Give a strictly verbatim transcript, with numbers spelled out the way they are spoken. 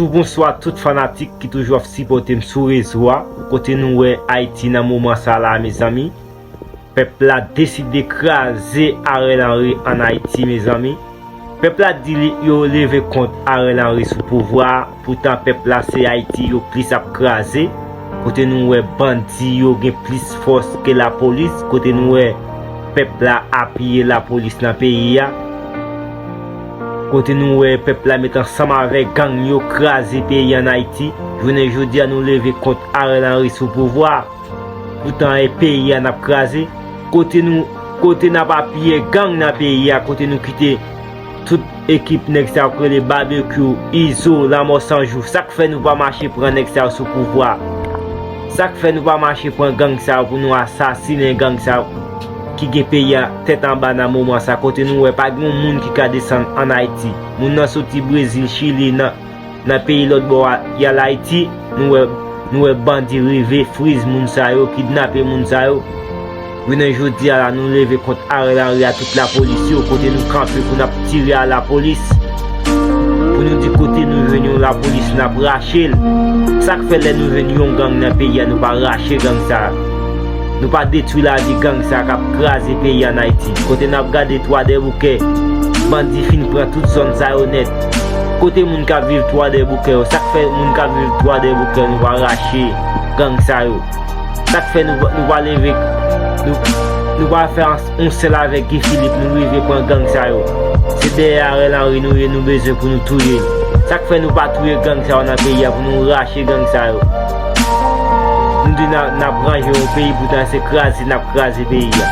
Bonswa tout fanatik ki toujou ap sipòte m sou rezo a. Kote nou wè Ayiti nan moman sa la, mezanmi. Pèp la deside kraze Ariel Henry ann Ayiti, mezanmi. Pèp la di li, yo leve kont Ariel Henry sou pouvwa a. Poutan pèp la se Ayiti yo plis ap kraze. Kote nou wè bandi yo gen plis fòs ke lapolis. Kote nou wè pèp la apiye lapolis nan peyi a. Kote nou wè pèp la met ansanm avèk gang yo kraze peyi ann Ayiti. Jounen jodi a nou leve kont Ariel Henry sou pouvwa a. Poutan e peyi a n ap kraze. Kote nou, kote n ap apiye gang nan peyi a, kote nou kite tout ekip nèg sa yo k rele Babekyou, Izo, Lanmò San Jou. Sa k fè nou pa mache pran nèg sa yo sou pouvwa? Sa k fè nou pa mache pran gang sa yo pou nou asasinen gang sa yo ki gen peyi a tèt anba nan moman sa, kote nou wè pa gen yon moun ki ka desann ann Ayiti? Moun nan soti Brezil, Chili, nan nan peyi lòt bò a, y al Ayiti, nou wè, nou wè bandi rive, friz moun sa yo, kidnape moun sa yo. Jounen jodi a la, nou leve kont Ariel Henry a tout lapolis yo, kote nou kanpe pou n ap tire a lapolis. Pou nou di kote nou jwenn yon lapolis, n ap rache l. Sa k fè lè nou jwenn yon gang nan peyi a, nou pa rache gang sa a? Nou pa detwi lavi gang sa k ap kraze peyi ann Ayiti. Kote n ap gade Twadèboukè, bandi fin pran tout zòn sa yo nèt. Kote moun k ap viv Twadèboukè yo? Sa k fè moun k ap viv Twadèboukè, nou pa rache gang sa yo? Sa k fè nou, nou pa leve, nou, nou pa fè yon sèl avèk Guy Philippe, nou rive pran gang sa yo? Se dèyè Ariel Henry nou ye, nou bezwen pou nou touye l. Sa k fè nou pa touye gang sa yo nan peyi a pou nou rache gang sa yo? Nou di n a, n ap ranje yon peyi, poutan se kraze n ap kraze peyi a.